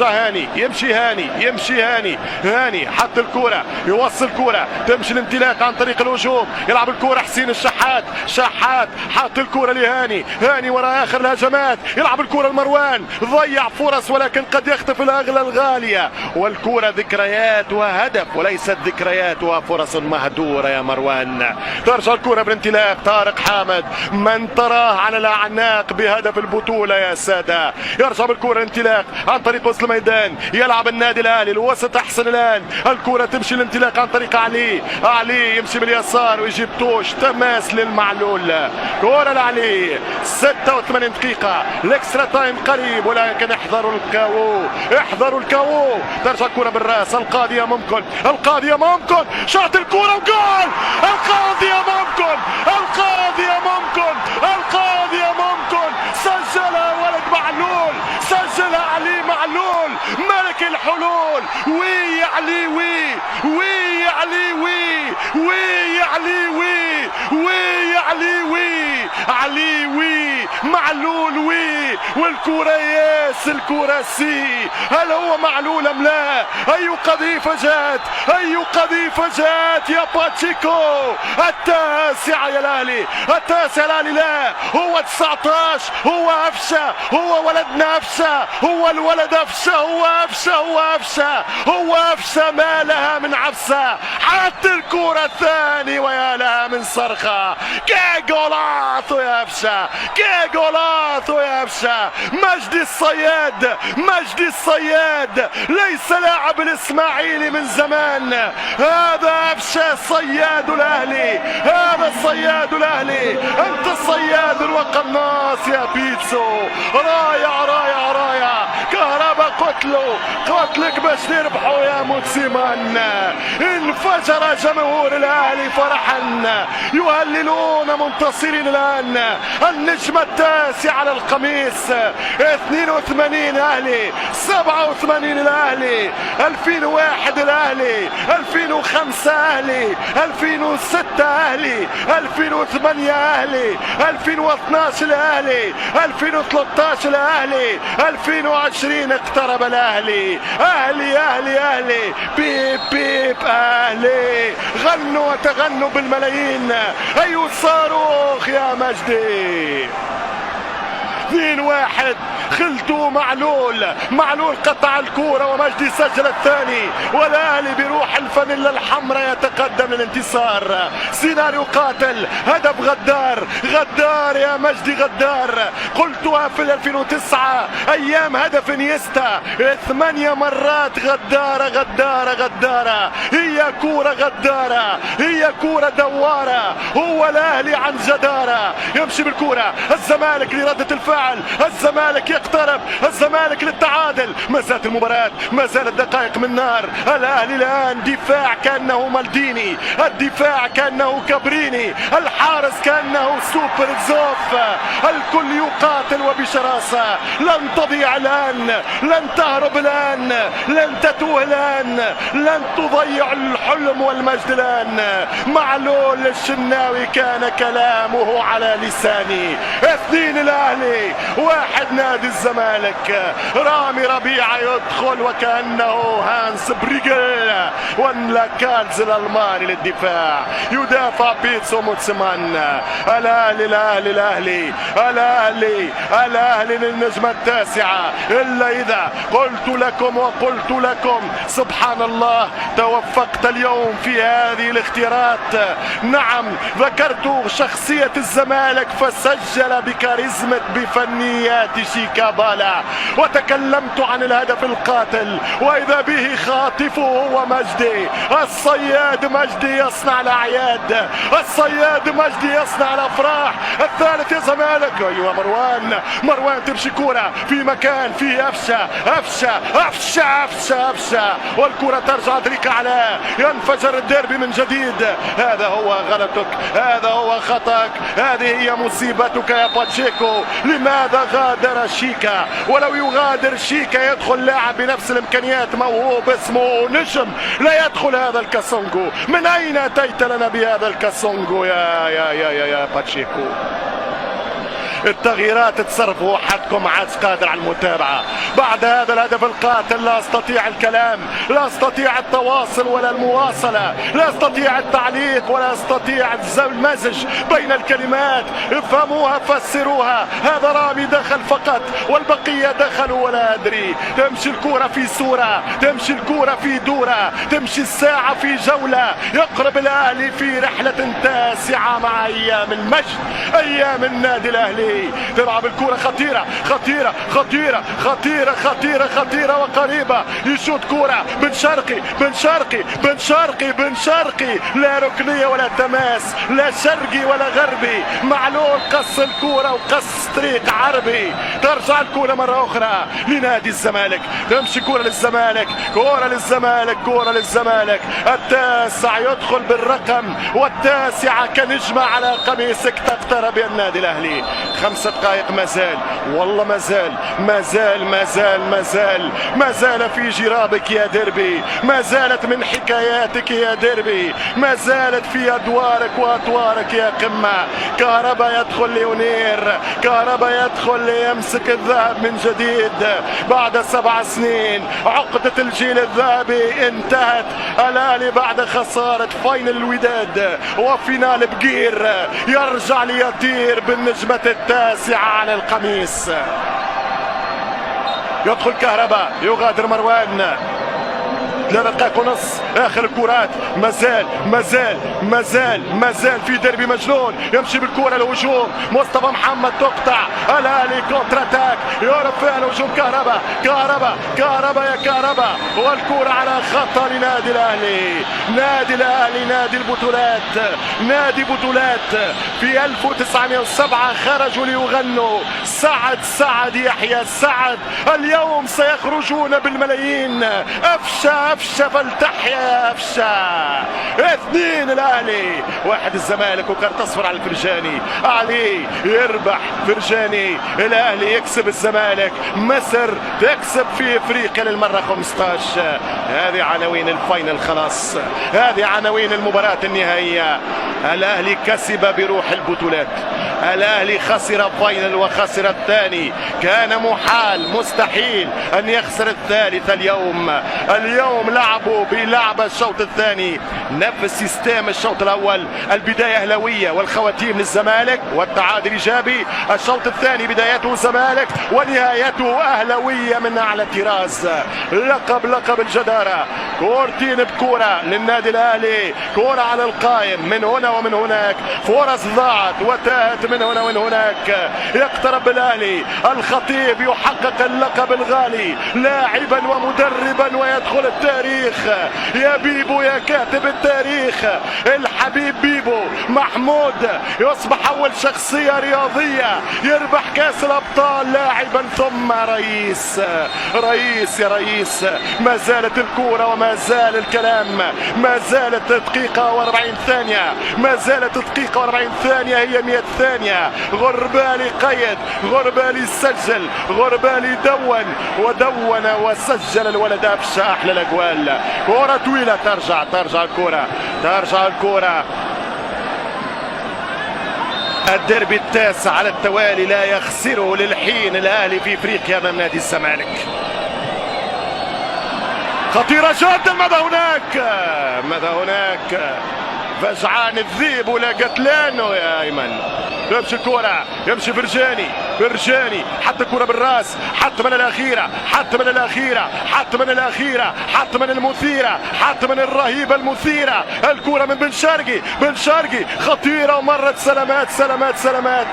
يرجع هاني، يمشي هاني، يمشي هاني، هاني حط الكرة، يوصل كرة، تمشي الانطلاق عن طريق الهجوم، يلعب الكرة حسين الشحات، شحات حط الكرة لهاني، هاني وراء اخر الهجمات، يلعب الكرة لمروان، ضيع فرص ولكن قد يخطف الاغلى الغالية، والكرة ذكريات وهدف وليست ذكريات وفرص مهدورة يا مروان. ترجع الكرة بالانطلاق، طارق حامد من تراه على الاعناق بهدف البطولة يا سادة. يرجع بالكرة انطلاق عن طريق وسط الميدان، يلعب النادي الاهلي الوسط احسن الان، الكرة تمشي الانطلاق عن طريق علي، علي يمشي باليسار ويجيب touche، تماس للمعلول، كرة لعلي. 86 دقيقة، ال extra time قريب، ولكن احذروا ال KO، احذروا ال KO. ترجع الكرة بالراس، القاضية ممكن، القاضية ممكن، شاط الكرة وجول! القاضية ممكن، القاضية ممكن، القاضية ممكن، سجلها ولد معلول، سجلها علي معلول ملك الحلول. oui يا علي oui، oui يا علي oui، oui يا علي oui، oui يا علي oui، علي oui، معلول oui، والكرة yes، الكرة si. هل هو معلول ام لا؟ اي قذيفة جات، اي قذيفة جات يا باتشيكو! التاسعة يا الاهلي، التاسعة الاهلي. لا، هو 19، هو قفشة، هو ولدنا قفشة، هو الولد قفشة، هو قفشة، هو قفشة، هو قفشة، ما لها من عفسة. حط الكرة الثاني ويا لها من صرخة! qué golazo يا قفشة، qué golazo يا قفشة! مجدي الصياد، مجدي الصياد ليس لاعب الاسماعيلي من زمان، هذا قفشة صياد الاهلي، هذا الصياد الاهلي، انت الصياد وقناص يا بيتسو. رايع رايع رايع، كهرباء قتلوا قتلك باش نربحوا يا موتسيمان. انفجر جمهور الاهلي فرحا، يهللون منتصرين الان، النجمة التاسعة على القميص. 82 اهلي، 87 الاهلي، 2001 الاهلي، 2005 اهلي، 2006 اهلي، 2008 اهلي، 2012 الاهلي، 2013 الاهلي، 2020 اقترب الاهلي. اهلي اهلي اهلي، بيب بيب اهلي، غنوا وتغنوا بالملايين. ايو الصاروخ يا مجدي! 2-1، خلتوا معلول، معلول قطع الكورة ومجدي سجل الثاني، والأهلي بروح الفانيلا الحمراء يتقدم للانتصار. سيناريو قاتل، هدف غدار، غدار يا مجدي غدار. قلتها في 2009 أيام هدف انيستا، 8 مرات غدارة غدارة غدارة، هي كورة غدارة، هي كورة دوارة، هو الأهلي عن جدارة. يمشي بالكورة الزمالك لردة الفعل، الزمالك يقترب، الزمالك للتعادل. ما زالت المباراة، ما زالت دقائق من نار. الأهلي الآن دفاع كأنه مالديني، الدفاع كأنه كابريني، الحارس كأنه سوبر زوف، الكل يقاتل وبشراسة. لن تضيع الآن، لن تهرب الآن، لن تتوه الآن، لن تضيع الحلم والمجد الآن. معلول الشناوي كان كلامه على لساني. 2 الأهلي، 1 نادي الزمالك. رامي ربيعة يدخل وكأنه هانس بريجل ولا كالز الألماني للدفاع، يدافع بيتسو موتسمان. الأهلي الأهلي الأهلي الأهلي الأهلي للنجمة التاسعة. إلا إذا قلت لكم وقلت لكم، سبحان الله، توفقت اليوم في هذه الاختيارات. نعم، ذكرت شخصية الزمالك فسجل بكاريزما بفنيات شيكابالا، وتكلمت عن الهدف القاتل وإذا به خاطفه هو مجدي الصياد. مجدي يصنع الأعياد، الصياد مجدي يصنع الأفراح. الثالث يا زمالك. أيوة مروان، مروان تمشي كرة في مكان فيه أفشة، أفشة، أفشة، أفشة، أفشة، والكرة ترجع طريق علاء. ينفجر الديربي من جديد. هذا هو غلطك، هذا هو خطأك، هذه هي مصيبتك يا باتشيكو. لماذا غادر شيكا؟ ولو يغادر شيكا يدخل لاعب بنفس الامكانيات، موهوب، اسمه نجم، لا يدخل هذا الكاسونجو. من اين اتيت لنا بهذا الكاسونجو يا يا يا يا, يا باتشيكو؟ التغييرات تصرفوا وحدكم، عادش قادر على المتابعة بعد هذا الهدف القاتل. لا استطيع الكلام، لا استطيع التواصل ولا المواصلة، لا استطيع التعليق ولا استطيع المزج بين الكلمات. افهموها، فسروها. هذا رامي دخل فقط والبقية دخلوا ولا أدري. تمشي الكرة في صورة، تمشي الكرة في دورة، تمشي الساعة في جولة. يقرب الأهلي في رحلة تاسعة مع أيام المجد، أيام النادي الأهلي. تلعب الكرة خطيرة خطيرة خطيرة خطيرة خطيرة خطيرة وقريبة. يشوط كرة بن شرقي، بن شرقي، بن شرقي، بن شرقي. لا ركنية ولا تماس، لا شرقي ولا غربي. معلول قص الكرة وقص طريق عربي. ترجع الكرة مرة أخرى لنادي الزمالك. تمشي كرة للزمالك، كرة للزمالك، كرة للزمالك. التاسع يدخل بالرقم والتاسعة كنجمة على قميصك تقترب يا النادي الأهلي. 5 دقائق ما زال، والله ما زال، ما زال، ما زال، ما زال، ما زال في جرابك يا ديربي، ما زالت من حكاياتك يا ديربي، ما زالت في أدوارك وأطوارك يا قمة. كهربا يدخل ليونير، كهربا يدخل ليمسك الذهب من جديد بعد 7 سنين. عقدة الجيل الذهبي انتهت. الأهلي بعد خسارة final الوداد و finale بقير يرجع ليطير بالنجمة التاسعة على القميص. يدخل كهربا، يغادر مروان. 3 دقائق ونص، اخر الكرات. مازال، مازال، مازال، مازال في ديربي مجنون. يمشي بالكرة الهجوم مصطفى محمد، تقطع. الاهلي contre-attaque، يهرب فيها الهجوم. كهربا، كهربا، كهربا، يا كهربا، والكرة على خطا لنادي الاهلي. نادي الاهلي نادي البطولات، نادي بطولات. في 1907 خرجوا ليغنوا سعد سعد يحيى سعد. اليوم سيخرجون بالملايين. أفشة، أفشة، فلتحيا يا أفشة. اثنين الأهلي، واحد الزمالك، وكارت أصفر على الفرجاني. علي يربح فرجاني. الأهلي يكسب الزمالك، مصر تكسب في افريقيا للمرة 15. هذه عناوين ال final، خلاص، هذه عناوين المباراة النهائية. الأهلي كسب بروح البطولات. الأهلي خسر final وخسر الثاني، كان محال مستحيل أن يخسر الثالث. اليوم، اليوم لعبوا بلعب الشوط الثاني، نفس système الشوط الأول. البداية أهلاوية والخواتيم للزمالك والتعادل إيجابي. الشوط الثاني بدايته زمالك ونهايته أهلاوية من أعلى طراز. لقب، لقب الجدارة. كورتين بكورة للنادي الأهلي، كورة على القائم من هنا ومن هناك، فرص ضاعت وتاهت من هنا ومن هناك. يقترب الأهلي، الخطيب يحقق اللقب الغالي لاعبا ومدربا ويدخل التاريخ. يا بيبو يا كاتب التاريخ، الحبيب بيبو محمود يصبح أول شخصية رياضية يربح كأس الأبطال لاعبا ثم رئيس. رئيس يا رئيس. ما زالت الكورة وما زال الكلام، ما زالت دقيقة و40 ثانية، ما زالت دقيقة و40 ثانية، هي 100 ثانية. غربالي قيد، غربالي سجل، غربالي دون ودون وسجل الولد أفشة أحلى الأجوال. كرة طويلة، ترجع، ترجع الكرة، ترجع الكرة. الديربي التاسع على التوالي لا يخسره للحين الاهلي في افريقيا امام نادي الزمالك. خطيرة جدا، ماذا هناك؟ ماذا هناك؟ فجعان الذيب ولا قتلانه يا ايمن. يمشي الكرة، يمشي فرجاني، فرجاني حط الكرة بالراس. حط من الأخيرة، حط من الأخيرة، حط من الأخيرة، حط من المثيرة، حط من الرهيبة المثيرة. الكرة من بن شرقي، بن شرقي خطيرة ومرت. سلامات، سلامات، سلامات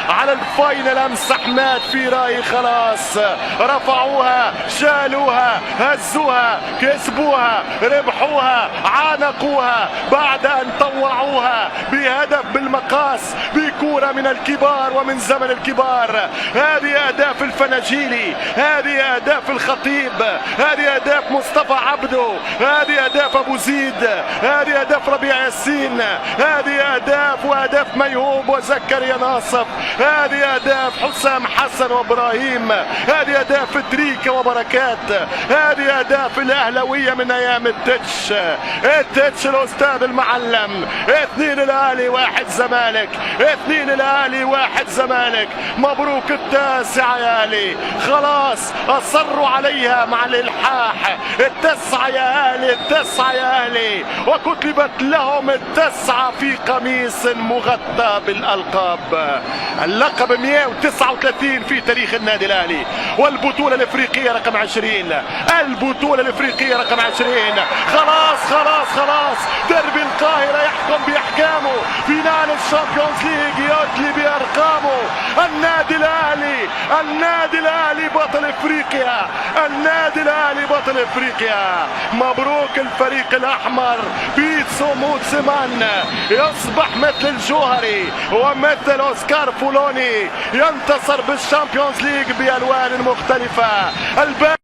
على ال final. أمس حماد في رأيي خلاص رفعوها، شالوها، هزوها، كسبوها، ربحوها، عانقوها بعد أن طوعوها بهدف بالمقاس، بكرة من الكبار ومن زمن الكبار. هذه أهداف الفناجيلي، هذه أهداف الخطيب، هذه أهداف مصطفى عبده، هذه أهداف أبو زيد، هذه أهداف ربيع ياسين، هذه أهداف وأهداف ميهوب وزكريا ناصف، هذه أهداف حسام حسن وإبراهيم، هذه أهداف تريكة وبركات. هذه اهداف الاهلاوية من ايام التتش، التتش الاستاذ المعلم. 2 الاهلي 1 زمالك، 2 الاهلي 1 زمالك. مبروك التاسعة يا اهلي، خلاص اصروا عليها مع الالحاح. التسعة يا اهلي، التسعة يا اهلي، وكتبت لهم التسعة في قميص مغطى بالالقاب. اللقب 139 في تاريخ النادي الاهلي، والبطوله الافريقية رقم 20، البطولة الافريقية رقم 20. خلاص خلاص خلاص، دربي القاهرة يحكم باحكامه، finale ال Champions League يدلي بارقامه. النادي الاهلي، النادي الاهلي بطل افريقيا، النادي الاهلي بطل افريقيا. مبروك الفريق الاحمر. بيتسو موتسيمان يصبح مثل الجوهري ومثل اوسكار فولوني، ينتصر بال Champions League بالوان مختلفة. الباب